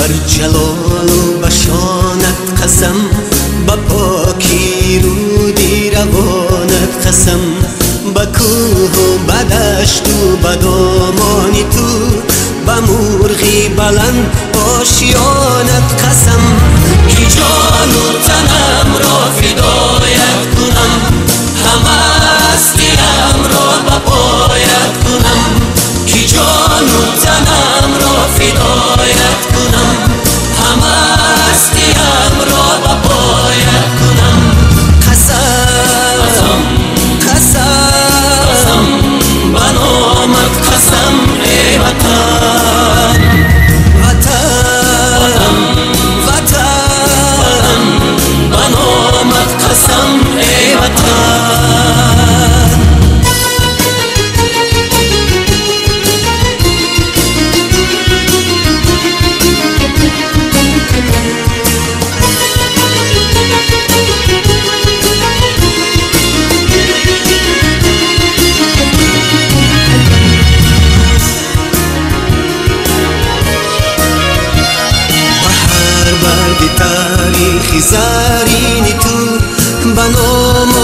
Бар ҷалолу ба шонат қасам, ба покӣ руди равонат қасам, ба кӯҳу ба дашту ба домони ту, ба мурғи баланд ошёнат қасам, ки ҷону танамро фидоят кунам, ҳама ҳастиямро ба поят кунам, ки ҷону танамро фидоят кунам, ҳама ҳастиямро ба поят кунам. Қасам, қасам, ба номат қасам, эй Ватан, Ватан, Ватан, ба номат қасам, эй Ватан. Барги таърихи зарини ту, ба ному